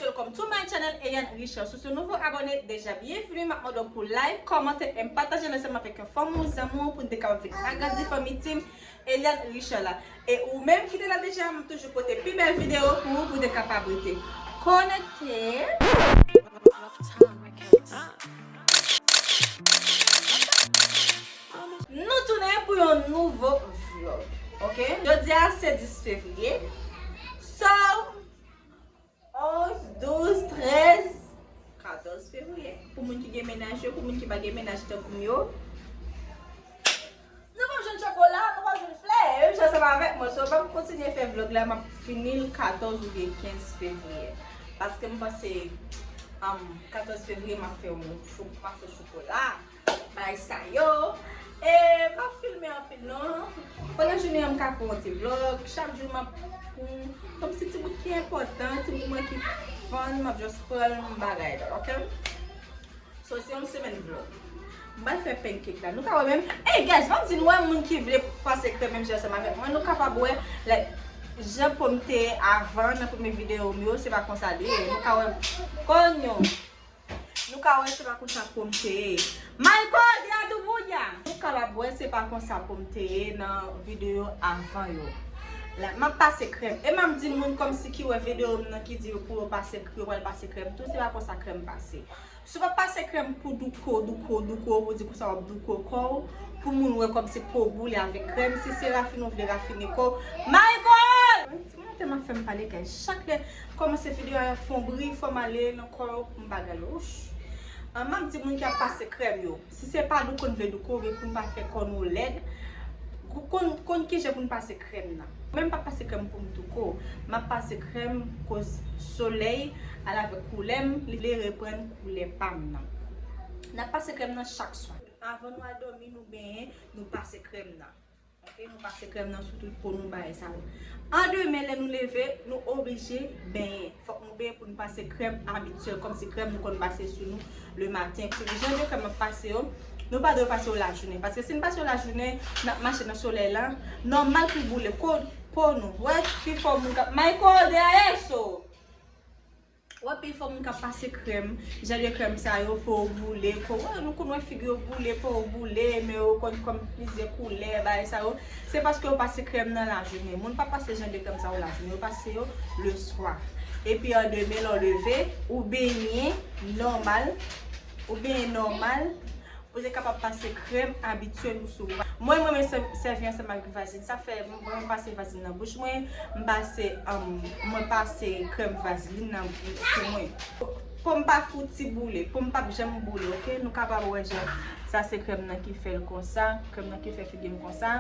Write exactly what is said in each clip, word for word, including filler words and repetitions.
Welcome to my channel, Eliane Richard. Si w se yon nouvo abòne, deja byenveni. M ap mande w pou like, kòmante, e pataje l ansanm avèk yon fanmi w, zanmi w, pou n te kapab vin agrandi fanmi Team Eliane Richard la. E ou menm ki te la deja, m toujou pote pi bèl videyo pou ou, pou w te kapab rete konekte. Nou tounen pou yon nouvo vlog, ok? Jodi a se dis fevriye. So, onz, douz, trèz, katòz fevriye. Pou moun ki gen mennaj yo, pou moun ki pa gen mennaj tankou m yo. Nou p ap jwenn chokola, nou p ap jwenn flè. Menm jan ansanm avèk mwen, so m ap kontinye fè vlog la, m ap fini l katòz oubyen kenz fevriye. Paske m panse, um, katòz fevriye, m ap fè yon cho-, m ap fè chokola, bagay sa yo. E m ap filme anpil non. Pandan jounen an, m ka fè yon ti vlog. Chak jou, m ap, mm, kòmsi ti bout ki enpòtan, ti moman ki fun, m ap just pran l, m bagay la, ok? So, se yon semèn vlog. M pral fè pancake la. Nou ka wè menm. Hey, guys, m ap di nou, wè, moun ki vle pase krèm menm jan ansanm avèk mwen, nou kapab wè, like, jan pòm te ye avan nan premye videyo m yo, se pa konsa li ye. Nou ka wè konyo. Nou ka wè se pa konsa pòm te ye. Michael, de a doubuya! Nou kapab wè se pa konsa pòm te ye nan videyo avan yo. La, m ap pase krèm. E m ap di moun kòmsi ki wè videyo m nan ki di yo pou yo pase, yo pral pase krèm tou, se pa konsa krèm pase. Si w pa pase krèm pou douko, douko, douko, ou di konsa w ap douko kò w, pou moun wè kòmsi po w boule avèk krèm, si se rafine w vle rafine kò w. Michael! Ti moute m ap fè m pale kay. Chak lè m kòmanse videyo a, fè yon bri, fò m ale nan kò yo pou m pa gade. Wouch. Ah, m ap di moun ki ap pase krèm yo. Si se pa douko n vle douko, oubyen pou n pa fè kò nou lèd, konn, konn kijan pou n pase krèm nan. Mwen m p ap pase krèm pou m douko. M ap pase krèm koz solèy al avèk koulè m, li vle reprann koulè pa m nan. N ap pase krèm nan chak swa. Avan nou al dòmi, nou benyen, nou pase krèm nan. Ok, nou pase krèm nan sou tout po nou, bagay sa yo. An demen, lè nou leve, nou oblije benyen. Fòk nou benyen pou n pase krèm abityèl, kòmsi krèm nou konn pase sou nou le maten. Jan de krèm m ap pase yo, nou pa dwe pase yo lajounen. Paske si n pase yo lajounen, n ap mache nan solèy la, nòmal pou l boule po, po nou. Wè, pifò moun k ap, Michael, de a eso! Wè, pifò moun k ap pase krèm, jan de krèm sa yo, po yo boule, po, wè, nou konn wè figi yo boule, po yo boule, men yo konn kòm plizyè koulè, bagay sa yo. Se paske yo pase krèm nan lajounen. Moun pa pase jan de krèm sa yo lajounen, yo pase yo leswa. Epi an demen, lè w leve, ou benyen nòmal, ou benyen nòmal, pou te kapab pase krèm abityèl ou sou. Mwen, mwen renmen sè-, sèvi ansanm ak vazlin. Sa fè mwen, mwen pase vazlin nan bouch mwen, m pase, um, mwen pase krèm vazlin nan bouch mwen. Po m pa fouti boule, po m p ap janm boule, ok? Nou kapab wè jan sa se krèm nan ki fè l konsa, krèm nan ki fè figi m konsa.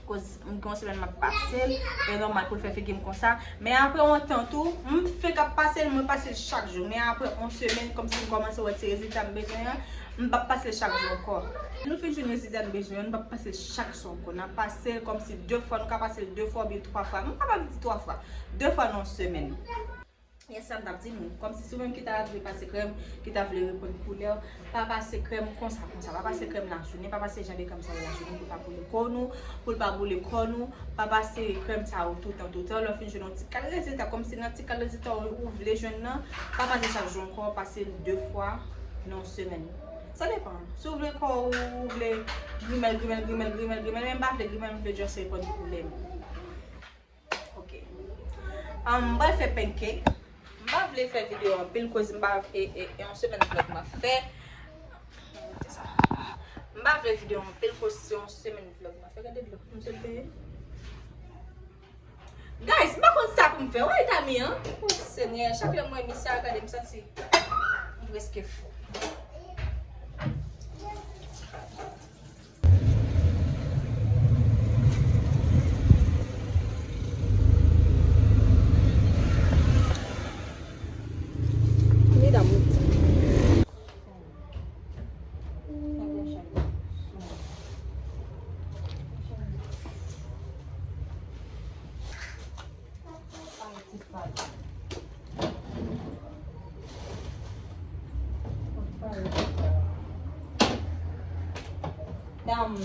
Koz m gen yon semèn m ap pase l, e nòmal pou l fè figi m konsa. Men apre yon tan tou, m fenk ap pase l, mwen pase l chak jou. Men apre yon semèn, kòmsi m kòmanse wè ti rezilta m bezwen an, m p ap pase l chak jou ankò. Nou fin jwenn rezilta n bezwen an, nou p ap pase l chak jou ankò. N ap pase l kòmsi de fwa, nou ka pase l de fwa oubyen twa fwa. M kapab di twa fwa. De fwa nan yon semèn. Yes, sa m t ap di nou. Kòmsi si w menm ki ta vle pase krèm, ki ta vle reprann koulè w, pa pase krèm konsa, konsa. Pa pase krèm lajounen, pa pase jan de krèm sa yo lajounen pou l pa boule kò nou, pou l pa boule kò nou. Pa pase krèm sa yo toutan, toutan. Lè w fin jwenn yon ti kal rezilta, kòmsi nan ti kal rezilta ou, ou vle jwenn nan, pa pase chak jou ankò, pase l de fwa nan yon semèn. Sa depann. Si w vle kò ou, ou vle grimèl, grimèl, grimèl, grimèl, grimèl, men m pa vle grimèl, m vle just reprann koulè m. Ok. Um, m pral fè pancake. M pa vle fè videyo anpil koz m pa, e, e, e yon semèn vlog m ap fè. M pa vle videyo anpil koz se yon semèn vlog m ap fè. Gade dlo m sot beye. Guys, m pa konn sa pou m fè. Wè eta m ye an. O Senyè, chak lè m wè mi sa, gade m santi m prèske fou. Dam.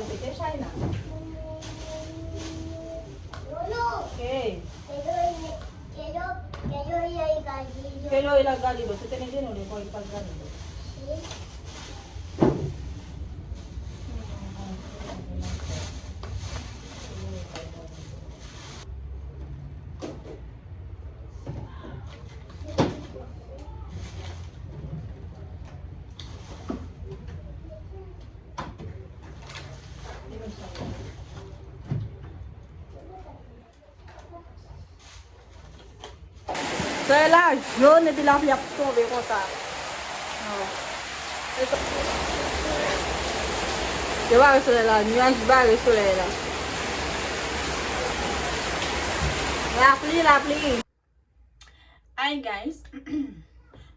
Vete China. Ok. Pero ir a Galindo. Tú tienes dinero de ir para Galindo. Solèy la jòn epi lapli ap tonbe konsa. Yo bare solèy la, nyaj bare solèy la. Lapli, lapli. Hi guys,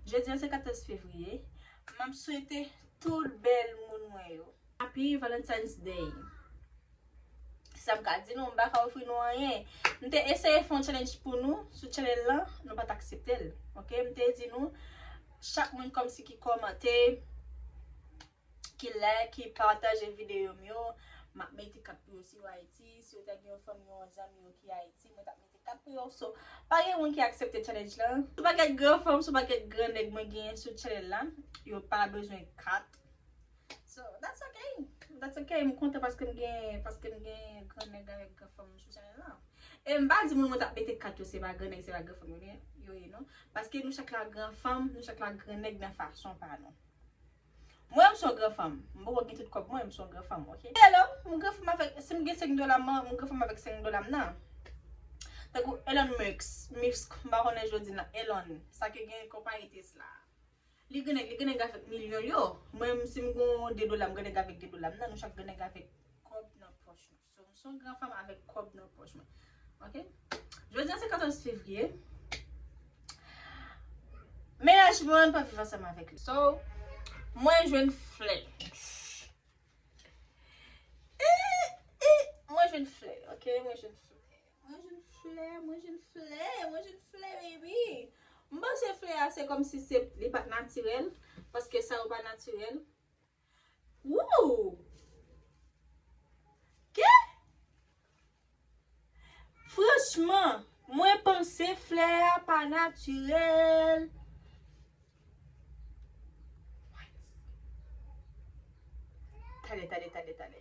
jodi a se katòz fevriye. M ap swete tout bèl moun mwen yo Happy Valentine's Day. Sa m ka di nou, m pa ka ofri nou anyen. M te eseye fè yon challenge pou nou sou channel lan, nou pa t aksepte l. Ok, m te di nou, chak moun kòmsi ki kòmante, ki like, ki pataje videyo m yo, m ap mete kat pou yo si yo Ayiti. Si yo ta gen yon fanmi, yon zanmi yo ki Ayiti, mwen t ap mete kat pou yo. So, pa gen moun ki aksepte challenge lan. Sou pakèt gran fanm, sou pakèt gran nèg mwen genyen sou channel la, yo pa bezwen kat. So, that's okay. That's okay. M kontan paske m gen, paske m gen gran nèg avèk gran fanm sou channel la. E m pa di moun mwen t ap mete kat yo se pa gran nèg, se pa gran fanm yo ye, yo ye non. Paske nou chak la gran fanm, nou chak la gran nèg nan fason pa nou. Mwen, m se yon gran fanm. M poko gen tout kòb mwen, m se yon gran fanm, ok? Hello, m gran fanm avèk, si m gen senk dola, m, m gran fanm avèk senk dola m nan. Tankou Elon Musk, Musk, m pa konnen jodi nan Elon, sa ki gen konpayi Tesla. Li gen nèg, li gen nèg avèk milyon l yo. Mwen, si m gon de dola, m gen nèg avèk de dola m nan. Nou chak gen nèg avèk kòb nan pòch nou. So, m se yon gran fanm avèk kòb nan pòch mwen. Ok? Jodi a se katòz fevriye. Mennaj mwen pa viv ansanm avèk li. So, mwen jwenn flè. Eh, eh, mwen jwenn flè, ok? Mwen jwenn flè. Mwen jwenn flè, mwen jwenn flè, mwen jwenn flè, baby. M panse flè a se kòmsi se, li pa t natirèl, paske sa yo pa natirèl. Woo! Ke? Franchman, mwen panse flè a pa natirèl. What? Tande, tande, tande, tande.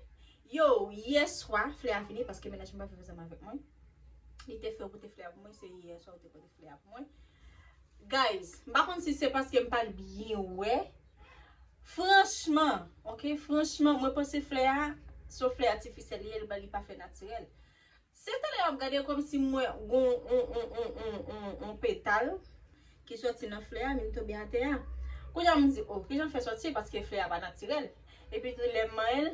Yo, yè swa, flè a fini paske mennaj mwen pa viv ansanm avèk mwen. Li te fè w pote flè a pou mwen, se yè swa ou te pote flè a pou mwen. Guys, m pa konn si se paske m pa t byen wè. Franchman, ok, franchman, mwen panse flè a, se yon flè atifisyèl li ye, li pa, li pa flè natirèl. Se talè m ap gade kòmsi m wè gon on, on, on, on, on, on petal ki sòti nan flè a, vin tonbe atè a. Kounye a m di, oh, kijan l fè sòti? Paske flè a pa natirèl. Epi tou lè m manyen l,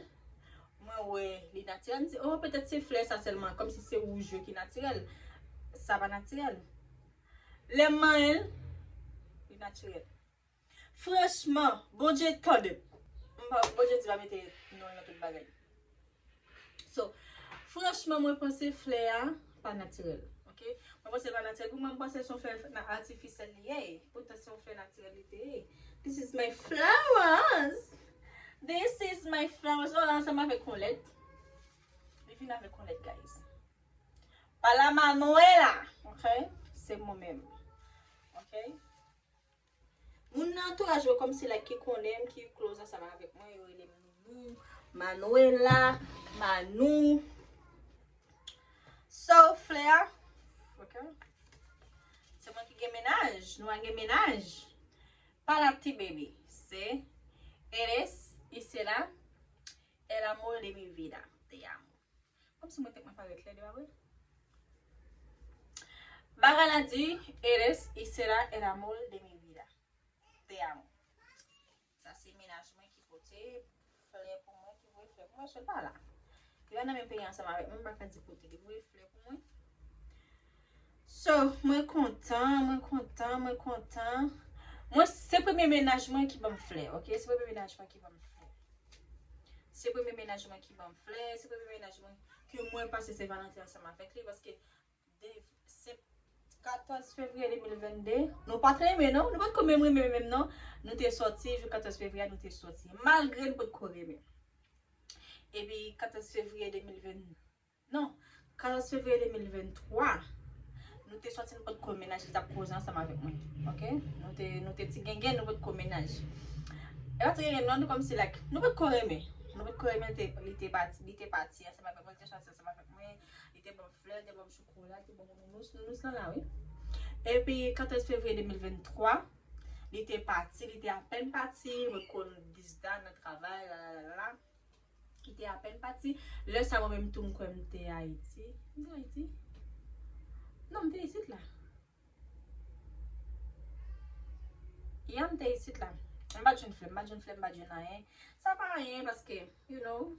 mwen wè li natirèl. M di, oh, petèt se flè sa sèlman, kòmsi se wouj yo ki natirèl. Sa pa natirèl. Lè m manyen l, li natirèl. Franchman, Bondye tande. M pa, Bondye di pa mete non l nan tout bagay. So, franchman, mwen panse flè a pa natirèl. Ok? Mwen panse l pa natirèl. Pou mwen, mwen panse se yon flè na-, atifisyèl li ye. Poutan se yon flè natirèl li te ye. This is my flowers. This is my flowers. Oh, ansanm avèk yon lèt. Li vin avèk yon lèt, guys. Pa la Manuela. Ok? Se mwen menm. Ok? Moun nan antouraj mwen kòmsi like ki konnen m, ki close ansanm avèk mwen, yo rele m Nounounou, Manuela, Manou. So, flè a, ok. Se mwen ki gen mennaj, nou a gen mennaj. Para ti, baby. Se eres y será el amor de mi vida. Te amo. Kòmsi mwen tèt mwen parèt lèd, e pa vre? Bagay la di, eres y será el amor de mi vida. Te amo. Sa se mennaj mwen ki pote flè pou mwen, ki voye flè pou mwen, sèl pa la. Li pa nan menm peyi ansanm avèk mwen, m pa ka di kote li voye flè pou mwen. So, mwen kontan, mwen kontan, mwen kontan. Mwen, se premye mennaj mwen ki ban m flè, ok? Se premye mennaj mwen ki ban m flè. Se premye mennaj mwen ki ban m flè, se premye mennaj mwen ke mwen pase Sen Valanten ansanm avèk li, paske de, se katòz fevriye de mil vennde, nou pa t renmen non, nou pa t ko menm renmen menm non, nou te sòti, jou katòz fevriye a, nou te sòti, malgre nou pa t ko renmen. Epi katòz fevriye de mil ven, non, katòz fevriye de mil venntwa, nou te sòti, nou potko menaj, li t ap koze ansanm avèk mwen. Oke? Nou te, nou te ti gengen, nou potko menaj. E pa ti gengen, non, nou kòmsi, like, nou potko renmen. Nou potko renmen, li te, li te pati, li te pati ansanm avèk mwen, li te sòti ansanm avèk mwen, li te ban m flè, li te ban m chokola, li te ban m nounous, nounous lan la, wi. Epi katòz fevriye de mil venntwa, li te pati, li te apèn pati, mwen konn bizda nan travay, la, la, la, la. Li te apèn pati. Lè sa, mwen menm tou, m kwè m te Ayiti. M te Ayiti? Non, m te isit la. Ya, m te isit la. M pa t jwenn flè, m pa t jwenn flè, m pa t jwenn anyen. Sa pa anyen paske, you know.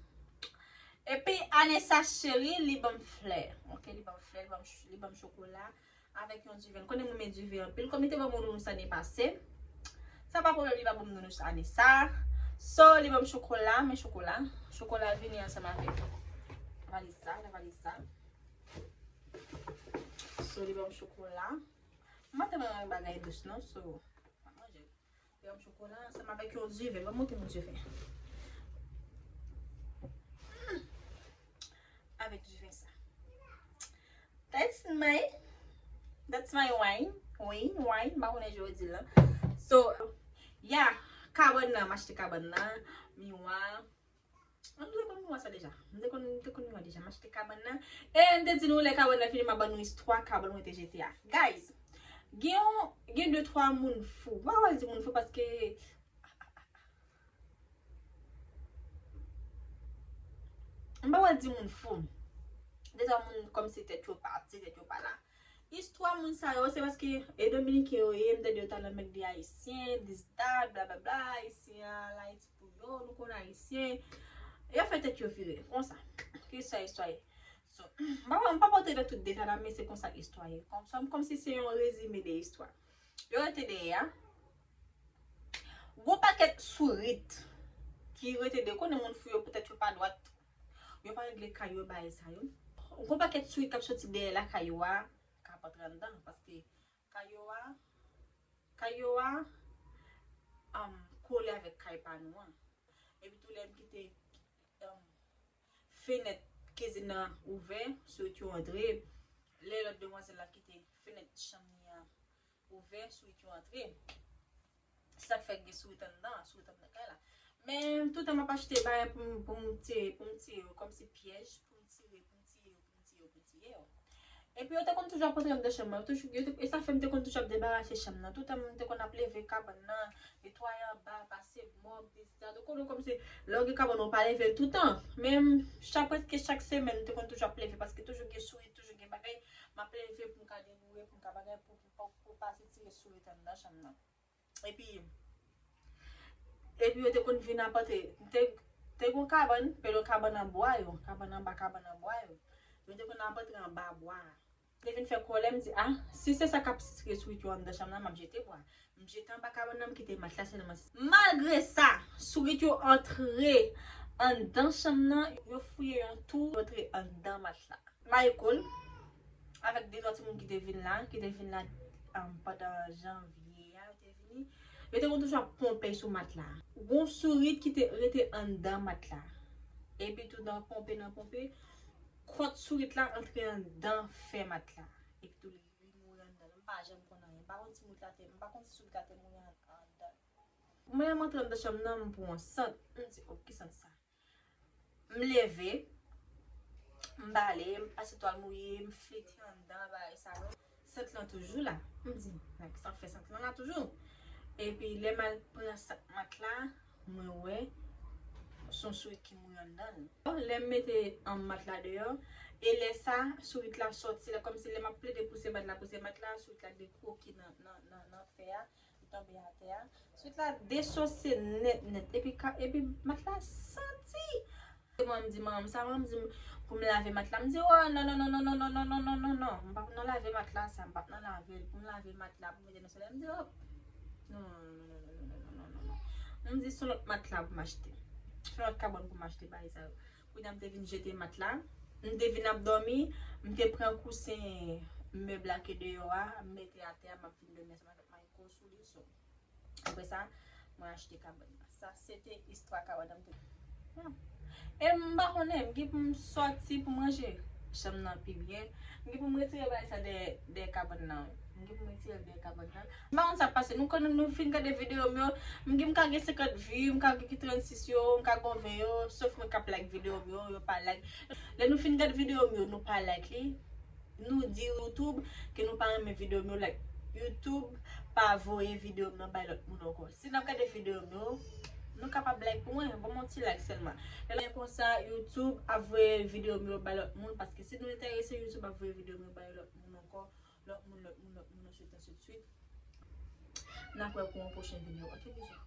Epi, Anessa cheri, li ban m flè. Oke, li ban m flè, li ban m ch-, li ban m chokola. Avèk yon diven. Konnen m renmen diven anpil. Kòm li te ban m yon nounous ane pase, sa pa pwoblèm, li pa ban m nounous ane sa. So, li ban m chokola, men chokola. Chokola vini ansanm avèk valiz sa, nan valiz sa. So, li ban m chokola. M pa tèlman renmen bagay dous, non, so, m ap manje l. Li ban m chokola ansanm avèk yon diven. Ban m montre nou diven. Hmm. Avèk diven sa. That's my, that's my wine. Wine, wine, m pa konnen jan yo di l lan. So, yeah, kabann nan, m achte kabann nan, miwa. An, m te konn miwa sa deja. M te konn, m te konn miwa deja, m achte kabann nan. E m te di nou, lè kabann nan fini, m ap ban nou istwa kabann mwen te jete a. Guys, gen yon, gen de twa moun fou. M pa pral di moun fou paske M pa wè di moun fou. De twa moun kòmsi tèt yo pati, tèt yo pa la. Istwa moun sa yo, se paske e Dominiken yo ye, m tande yo t al nan mèg de Ayisyen, this, that, blablabla, Ayisyen al Ayiti pou yo, nou konn Ayisyen. Yo fè tèt yo vire, konsa. Ki sa istwa ye? So, m pa, m pa pote nan tout detay la, men se konsa istwa ye. Kòm, kòmsi se yon rezime de istwa. Yo rete dèyè a. Gon pakèt sourit ki rete de, konnen moun fou yo poutèt yo pa dwat. Yo pa regle kay yo, bagay sa yo. Gon pakèt sourit k ap soti dèyè lakay yo a, k ap antre anndan, paske kay yo a, kay yo a, um, kole avèk kay pa nou an. Epi tou lè m kite, um, fenèt kezin nan ouvè, sourit yo antre. Lè lòt demwazèl la kite fenèt chanm li an ouvè, sourit yo antre. Se sa k fè gen sourit anndan, sourit anndan kay la. Men toutan m ap achte bagay pou m, pou m tire, pou m tire yo, kòmsi pyèj, pou m tire, pou m tire yo, pou m tire yo, pou m tire yo. Epi yo te konn toujou ap antre anndan chanm nan. Toujou, yo te, e sa fè m te konn toujou ap debarase chanm nan. Toutan m te konn ap leve kabann nan, netwaye anba, pase mòp, dezida. Ou konnen kòmsi lè w gen kabann ou pa leve l toutan. Men chak, prèske chak semèn, m te konn toujou ap leve paske toujou gen sourit, toujou gen bagay. M ap leve pou m ka deboure, pou m ka bagay, pou, pou, pou, pou pase tire sourit anndan chanm nan. Epi, epi yo te konn vin ap antre. Te, te gon kabann, pale yon kabann an bwa yo, kabann anba, kabann an bwa yo. Yo te konn ap antre anba bwa a. Te vin fè kòlè, m di, ah, si se sa k ap sitire sourit yo anndan chanm nan, m ap jete bwa. M jete anba kabann nan, m kite matla sèlman. Malgre sa, sourit yo antre anndan chanm nan, yo fouye yon tou, yo antre anndan matla. Michael, avèk de twa timoun ki te vin la, ki te vin la, um, pandan janvye a, yo te vini. Yo te konn toujou ap ponpe sou matla. Gon sourit ki te rete anndan matla. Epi tou nan ponpe, nan ponpe, kòt sourit la antre anndan fè matla. Epi tou li, li mouri anndan. M pa janm konn anyen. M pa konn si sourit la te, m pa konn si sourit la te mouri an-, anndan. Mwen, m antre anndan chanm nan, m pran yon sant. M di, oh, ki sant sa? M leve, m bale, m pase twal mouye, m flite anndan, bagay sa yo. Sant lan toujou la. M di, nèg sa fè sant lan la toujou. Epi lè m al pran sa, matla, mwen wè se yon sourit ki mouri anndan l. Lè m mete, um, matla deyò, e lè sa, sourit la sòti la, kòmsi lè m ap plede pouse matla, pouse matla, sourit la dekwoke nan, nan, nan, nan fè a, li tonbe atè a. Sourit la desosye nèt, nèt, epi ka, epi matla santi. Se mwen m di manman m sa, manman m di m pou m lave matla. M di, oh, non, non, non, non, non, non, non, non, non, non, non, non, m p ap nan lave matla sa, m p ap nan lave l, pou m lave matla, pou m mete nan solèy. M di, oh, non, non, non, non. M di, se yon lòt matla pou m achte. Se yon lòt kabann pou m achte, bagay sa yo. Kounye a, m te vin jete matla. M te vin ap dòmi, m te pran kousen mèb la ki deyò a, m mete atè a, m ap vin dòmi ansanm avèk Michael sou li, so. Apre sa, mwen achte kabann nan. Sa, se te istwa kabann nan, m te, hmm. E m pa konnen, m gen pou m sòti pou m ranje chanm nan pi byen. M gen pou m retire bagay sa dèyè, dèyè kabann nan. M gen pou m retire l dèyè kabann nan. M pa konn sa k pase. Nou konnen nou fin gade videyo m yo. M gen m ka gen senkant vi, m ka gen ki trannsis yo, m ka gen ven yo. Sof mwen k ap like videyo m yo, yo pa like. Lè nou fin gade videyo m yo, nou pa like li. Nou di YouTube ke nou pa renmen videyo m yo, like, YouTube pa voye videyo m nan bay lòt moun ankò. Si n ap gade videyo m yo, nou kapab like pou mwen, ban m yon ti like sèlman. Lè konsa, YouTube ap voye videyo m yo bay lòt moun, paske si nou enterese, YouTube ap voye videyo m yo bay lòt moun ankò, lòt moun, lòt moun, lòt moun, ensuite, ensuite, ensuite. N ap wè pou yon pwochen videyo. Ok, bizou.